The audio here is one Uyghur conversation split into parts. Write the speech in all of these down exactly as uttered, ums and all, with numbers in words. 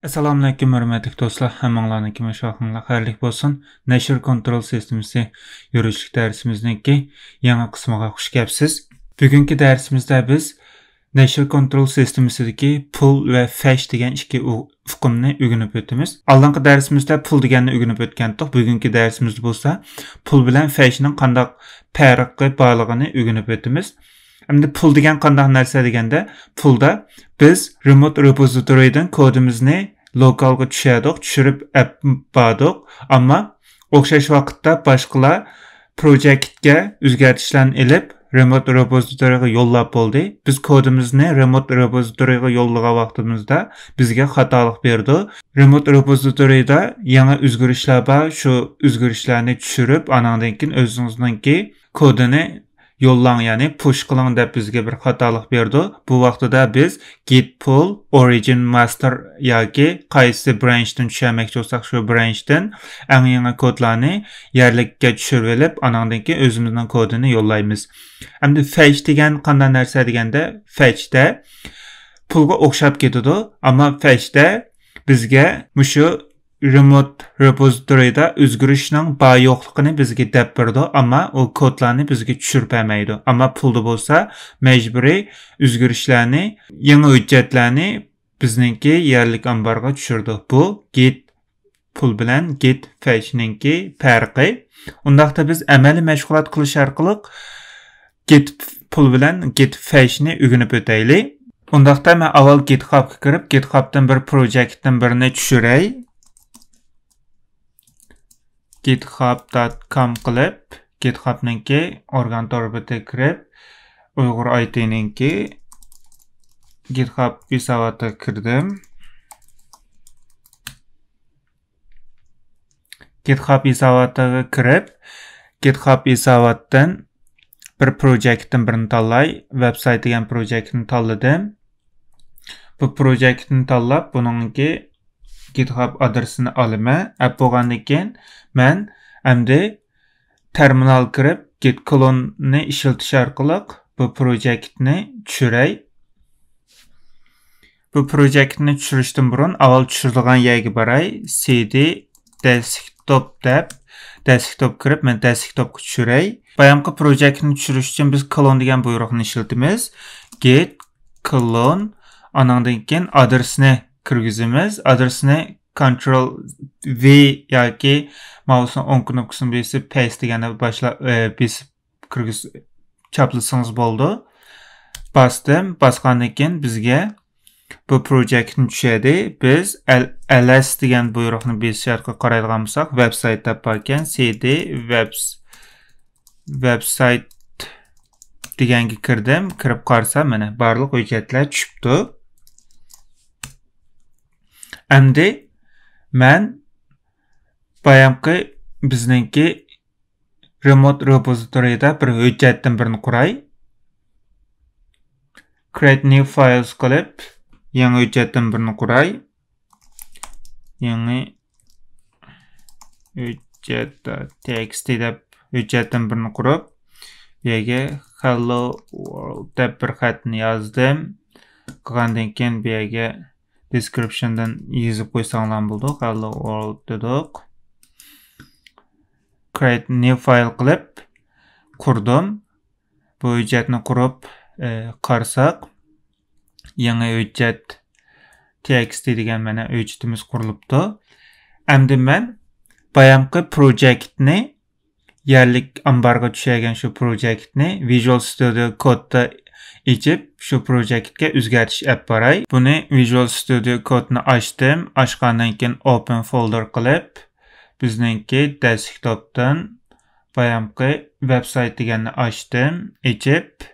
ئەسسالامۇئەلەيكۇم، ھۆرمەتلىك دوستلار، ھەممىڭلارنىڭكى مۇشۇ ۋاقتىڭلار خەيرلىك بولسۇن. نەشر كونترول سىستېمىسى يۈرۈشلۈك دەرسىمىزنىڭكى يېڭى قىسمىغا خۇش كەپسىز. بۈگۈنكى دەرسىمىزدە بىز نەشر كونترول سىستېمىسىدىكى پۇل ۋە فەش دېگەن ئىككى ئۇ-، ئۇقۇمنى ئۆگىنىپ ئۆتىمىز. ئالدىنقى دەرسىمىزدە پۇل دېگەننى ئۆگىنىپ ئۆتكەنتۇق. بۈگۈنكى دەرسىمىزدە بولسا پۇل بىلەن فەشنىڭ قانداق پەرقى بارلىقىنى ئۆگىنىپ ئۆتىمىز. ئەمدى پۇل دېگەن قانداق نەرسە دېگەندە، پۇلدا بىز رېموت رېپوزىتورىدىن كودىمىزنى لوكالغا چۈشەردۇق، چۈشۈرۈپ ئەپ باردۇق. ئەمما ئوخشاش ۋاقىتتا باشقىلار پروجېكتكە ئۆزگەرتىشلەرنى ئېلىپ، رېموت رېپوزىتورىغا يوللاپ بولدى. بىز كودىمىزنى رېموت رېپوزىتورىغا يوللىغان ۋاقتىمىزدا بىزگە خاتالىق بېرىدۇ. رېموت رېپوزىتورىدا يېڭى ئۆزگىرىشلەر بار، شۇ ئۆزگىرىشلەرنى چۈشۈرۈپ، ئاناندىن كېيىن ئۆزىڭىزنىڭكى كودىنى يوللاڭ، يەنى پۇش قىلىڭ دەپ بىزگە بىر خاتالىق بېرىدۇ. بۇ ۋاقتىدا بىز git pull origin master ياكى قايسى برانچتىن چۈشۈرمەكچى بولساق، شۇ برانچتىن ئەڭ يېڭى كودلارنى يەرلىككە چۈشۈرۈۋېلىپ، ئاناندىن كېيىن ئۆزىمىزنىڭ كودىنى يوللايمىز. ئەمدى فەش دېگەن قانداق نەرسە دېگەندە، فەشتە پۇلغا ئوخشاپ كېتىدۇ، ئەمما فەشتە بىزگە مۇشۇ رېموت رېپوزىتورىدا ئۆزگىرىشنىڭ بار يوقلۇقىنى بىزگە دەپ بېرىدۇ، ئەمما ئۇ كودلارنى بىزگە چۈشۈرۈپ بەرمەيدۇ. ئەمما پۇلدا بولسا مەجبۇرىي ئۆزگىرىشلەرنى، يېڭى ھۆججەتلەرنى بىزنىڭكى يەرلىك ئامبارغا چۈشۈرىدۇ. بۇ git pull بىلەن git fetch نىڭكى پەرقى. ئۇنداقتا بىز ئەمەلىي مەشغۇلات قىلىش ئارقىلىق git pull بىلەن git fetch نى ئۆگىنىپ ئۆتەيلى. ئۇنداقتا مەن ئاۋۋال GitHub قا كىرىپ، GitHub تىن بىر پروجېكتتىن بىرنى چۈشۈرەي. github dot com قىلىپ، GitHub نىڭكى ئورگان توربىتىگە كىرىپ، ئۇيغۇر ئاي تى نىڭكى GitHub ھېساباتىغا كىردىم. GitHub ھېساباتىغا كىرىپ، GitHub ھېساباتتىن بىر پروجېكتتىن بىرنى تاللاي، ۋېبسايت دېگەن پروجېكتنى تاللىدىم. بۇ پروجېكتنى تاللاپ، بۇنىڭكى GitHub ئادرېسىنى ئالىمەن. ئەپ بولغاندىن كېيىن مەن ئەمدى تېرمىنال كىرىپ، git clone نى ئىشلىتىش ئارقىلىق بۇ پروجېكتنى چۈشۈرەي. بۇ پروجېكتنى چۈشۈرۈشتىن بۇرۇن ئاۋۋال چۈشۈرىدىغان يەرگە باراي. سى دى دېسكتوپ دەپ، دېسكتوپ كىرىپ، مەن دېسكتوپقا چۈشۈرەي. بايامقى پروجېكتنى چۈشۈرۈش ئۈچۈن بىز clone دېگەن بۇيرۇقنى ئىشلىتىمىز. git clone، ئانىڭدىن كېيىن ئادرېسنى كىرگۈزىمىز. ئادرېسنى Ctrl V ياكى ماۋسنىڭ ئوڭ كنوپكىسىنى بېسىپ، paste دېگەننى باشلا-، ئە، بېسىپ كىرگۈز-، چاپلىسىڭىز بولىدۇ. باستىم. باسقاندىن كېيىن بىزگە بۇ پروجېكتنى چۈشۈردى. بىز ئەل-، ls دېگەن بۇيرۇقنى بېسىش ئارقىلىق قارايدىغان بولساق، ۋېبسايت دەپ باركەن. سى دى ۋېبس-، ۋېبسايت دېگەنگە كىردىم. كىرىپ قارىسام، مانا، بارلىق ھۆججەتلەر چۈشۈپتۇ. ئەمدى مەن بايامقى بىزنىڭكى رېموت رېپوزىتورىدا بىر ھۆججەتتىن بىرنى قۇراي. Create new files قىلىپ، يېڭى ھۆججەتتىن بىرنى قۇراي. يېڭى ھۆججەت، txt دەپ ھۆججەتتىن بىرنى قۇرۇپ، بۇ يەرگە hello world دەپ بىر خەتنى يازدىم. قىلغاندىن كېيىن بۇ يەرگە description دىن يېزىپ قويساڭلار بولىدۇ. Hello world دېدۇق. Create new file قىلىپ قۇردۇم. بۇ ھۆججەتنى قۇرۇپ، ئى، قارىساق، يېڭى ھۆججەت txt دېگەن مانا ھۆججىتىمىز قۇرۇلۇپتۇ. ئەمدى مەن بايامقى پروجېكتنى، يەرلىك ئامبارغا چۈشۈرگەن شۇ پروجېكتنى Visual Studio Code تا ئېچىپ، شۇ پروجېكتكە ئۆزگەرتىش ئەپ باراي. بۇنى Visual Studio Code نى ئاچتىم. ئاچقاندىن كېيىن Open Folder قىلىپ، بىزنىڭكى دېسكتوپتىن بايامقى ۋېبسايت دېگەننى ئاچتىم. ئېچىپ،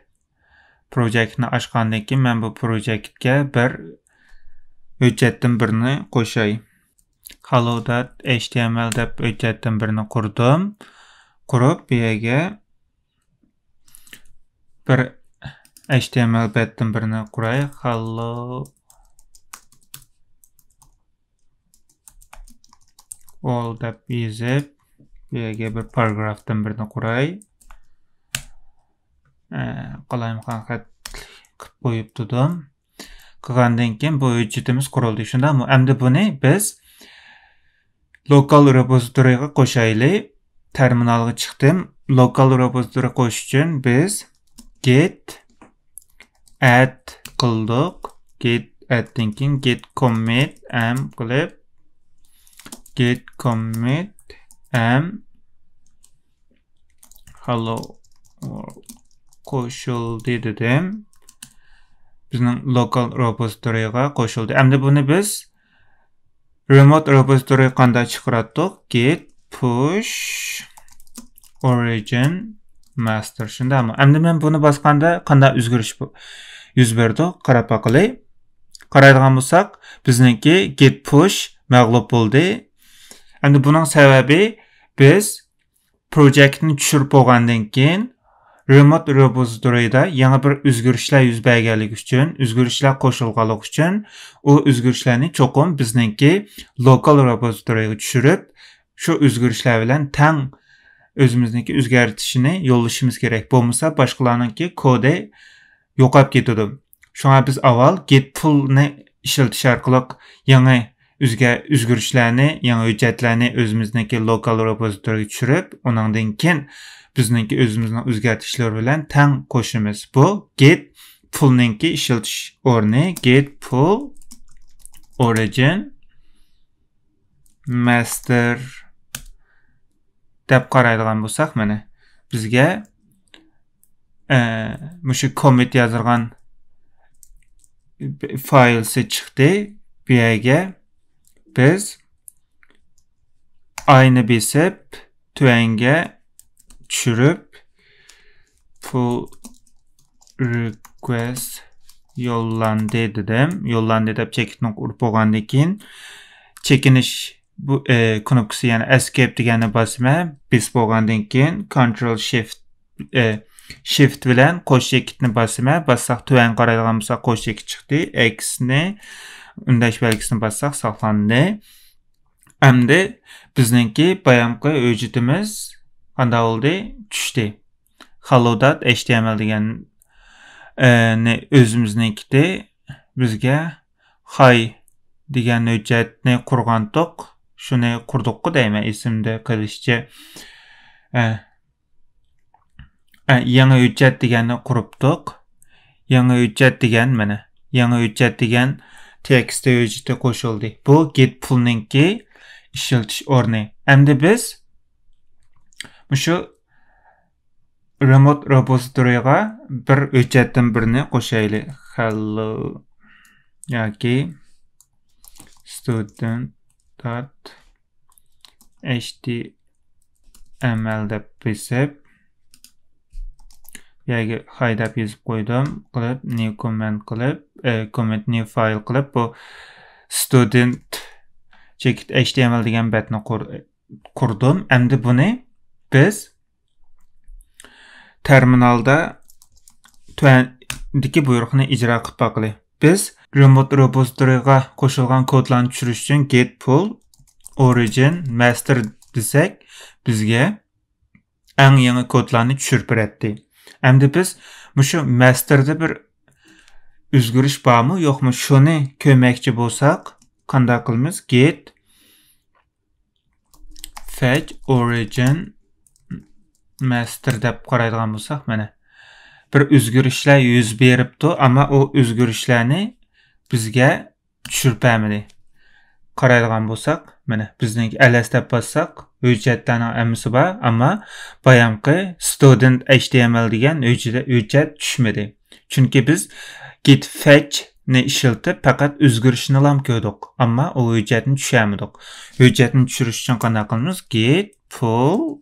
پروجېكتنى ئاچقاندىن كېيىن، مەن بۇ پروجېكتكە بىر ھۆججەتتىن بىرنى قوشاي. Hello dot H T M L دەپ ھۆججەتتىن بىرنى قۇردۇم. قۇرۇپ، بۇ يەرگە بىر H T M L بەتتىن بىرنى قۇراي. Hello all دەپ يېزىپ، بۇ يەرگە بىر پاراگرافتىن بىرنى قۇراي. ئە، قالايمىقان خەت قىلىپ قويۇپ تۇردۇم. قىلغاندىن كېيىن بۇ ھۆججىتىمىز قۇرۇلدى. شۇنداقمۇ؟ ئەمدى بۇنى بىز لوكال رېپوزىتورىغا قوشايلى. تېرمىنالغا چىقتىم. لوكال رېپوزىتورى قوشۇش ئۈچۈن بىز git add قىلدۇق. Git addتىن كېيىن git commit m قىلىپ، git commit m hello world قوشۇلدى دېدىم. بىزنىڭ لوكال رېپوزىتورىغا قوشۇلدى. ئەمدى بۇنى بىز رېموت رېپوزىتورىغا قانداق چىقىراتتۇق؟ Git push origin master. شۇنداقمۇ؟ ئەمدى مەن بۇنى باسقاندا قانداق ئۆزگىرىش بو-، يۈز بېرىدۇ؟ قاراپ باقىلى. قارايدىغان بولساق، بىزنىڭكى git push مەغلۇپ بولدى. ئەمدى بۇنىڭ سەۋەبى، بىز پروجېكتنى چۈشۈرۈپ بولغاندىن كېيىن، رېموت رېپوزىتورىدا يېڭى بىر ئۆزگىرىشلەر يۈز بەرگەنلىكى ئۈچۈن، ئۆزگىرىشلەر قوشۇلغانلىقى ئۈچۈن، ئۇ ئۆزگىرىشلەرنى چوقۇم بىزنىڭكى لوكال رېپوزىتورىغا چۈشۈرۈپ، شۇ ئۆزگىرىشلەر بىلەن تەڭ ئۆزىمىزنىڭكى ئۆزگەرتىشىنى يوللىشىمىز كېرەك. بولمىسا باشقىلارنىڭكى كودى يوقاپ كېتىدۇ. شۇڭا بىز ئاۋۋال git pullنى ئىشلىتىش ئارقىلىق يېڭى ئۆزگە-، ئۆزگىرىشلەرنى، يېڭى ھۆججەتلەرنى ئۆزىمىزنىڭكى لوكال رېپوزىتورىغا چۈشۈرۈپ، ئۇنىڭدىن كېيىن بىزنىڭكى ئۆزىمىزنىڭ ئۆزگەرتىشلىرى بىلەن تەڭ قوشىمىز. بۇ git pullنىڭكى ئىشلىتىش ئورنى، git pull origin master دەپ قارايدىغان بولساق، مانا بىزگە، ئە، مۇشۇ كومىت يازدۇرغان فايلسى چىقتى. بۇ يەرگە بىز ئاينى بېسىپ، تۆۋەنگە چۈشۈرۈپ، pull request يوللاندى دېدىم. يوللاندى دەپ چېكىتنى ئۇرۇپ بولغاندىن كېيىن، چېكىنىش بۇ، ئە، كنوپكىسى، يەنى escape دېگەننى باسىمەن. بېسىپ بولغاندىن كېيىن control shift، ئە، shift بىلەن قوش چېكىتنى باسىمەن. باسساق تۆۋەن قارايدىغان بولساق قوش چېكىت چىقتى. X نى ئۈندەش بەلگىسىنى باسساق ساقلاندى. ئەمدى بىزنىڭكى بايامقى ھۆججىتىمىز قانداق بولدى؟ چۈشتى. Hello dot H T M L دېگەن، ئە، نى ئۆزىمىزنىڭكىتى بىزگە hi دېگەن ھۆججەتنى قۇرغانتۇق. شۇنى قۇردۇققۇ دەيمەن، ئېسىمدە قېلىشىچە. ئە، ئە، يېڭى ھۆججەت دېگەننى قۇرۇپتۇق. يېڭى ھۆججەت دېگەن، مانا، يېڭى ھۆججەت دېگەن تېكىست ھۆججىتى قوشۇلدى. بۇ git pullنىڭكى ئىشلىتىش ئورنى. ئەمدى بىز مۇشۇ رېموت رېپوزىتورىغا بىر ھۆججەتتىن بىرنى قوشايلى. Hello ياكى student dot H T M L دەپ بېسىپ، بۇ يەرگە hi دەپ يېزىپ قويدۇم. قىلىپ، new comment قىلىپ، ئە، comment new file قىلىپ، بۇ student چېكىت H T M L دېگەن بەتنى قۇر-، قۇردۇم. ئەمدى بۇنى بىز تېرمىنالدا تۆۋەندىكى بۇيرۇقنى ئىجرا قىلىپ باقىلى. بىز رېموت رېپوزىتورىغا قوشۇلغان كودلارنى چۈشۈرۈش ئۈچۈن git pull origin master دېسەك، بىزگە ئەڭ يېڭى كودلارنى چۈشۈرۈپ بېرەتتى. ئەمدى بىز مۇشۇ مەستىردا بىر ئۆزگىرىش بارمۇ، يوقمۇ، شۇنى كۆرمەكچى بولساق، قانداق قىلىمىز؟ Git fetch origin master دەپ قارايدىغان بولساق، مانا، بىر ئۆزگىرىشلەر يۈز بېرىپتۇ، ئەمما ئۇ ئۆزگىرىشلەرنى بىزگە چۈشۈرۈپ بەرمىدى. قارايدىغان بولساق، مانا، بىزنىڭكى ls دەپ باسساق، ھۆججەتلەرنىڭ ھەممىسى بار، ئەمما بايامقى student H T M L دېگەن ھۆججە-، ھۆججەت چۈشمىدى. چۈنكى بىز git fetch نى ئىشلىتىپ، پەقەت ئۆزگىرىشنىلا كۆردۇق، ئەمما ئۇ ھۆججەتنى چۈشۈرەلمىدۇق. ھۆججەتنى چۈشۈرۈش ئۈچۈن قانداق قىلىمىز؟ Git pull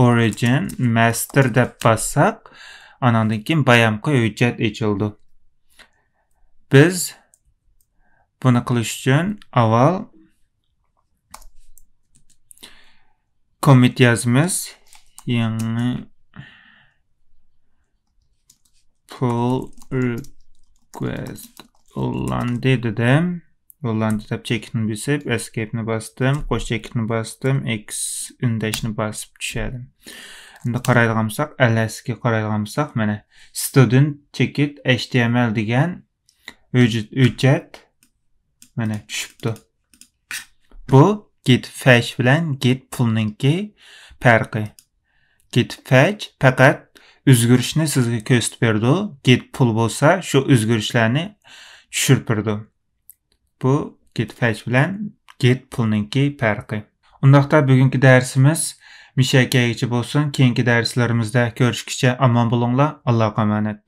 origin master دەپ باسساق، ئاناندىن كېيىن بايامقى ھۆججەت ئېچىلىدۇ. بىز بۇنى قىلىش ئۈچۈن ئاۋۋال commit يازىمىز. يېڭى pull request يوللاندى دېدىم. يوللاندى دەپ چېكىتنى بېسىپ، escape نى باستىم، قوش چېكىتنى باستىم، X ئۈندەشنى باسىپ چۈشۈردۈم. ئەمدى قارايدىغان بولساق، ls كە قارايدىغان بولساق، مانا، student چېكىت H T M L دېگەن ھۆجج- ھۆججەت مانا چۈشۈپتۇ. بۇ get fetch بىلەن get pull نىڭكى پەرقى. Get fetch پەقەت ئۆزگىرىشنى سىزگە كۆرسىتىپ بېرىدۇ، get pull بولسا شۇ ئۆزگىرىشلەرنى چۈشۈرۈپ بېرىدۇ. بۇ get fetch بىلەن get pull نىڭكى پەرقى. ئۇنداقتا بۈگۈنكى دەرسىمىز مۇشۇ يەرگىچە بولسۇن. كېيىنكى دەرسلىرىمىزدە كۆرۈشكىچە ئامان بولۇڭلار. ئاللاغا ئامانەت.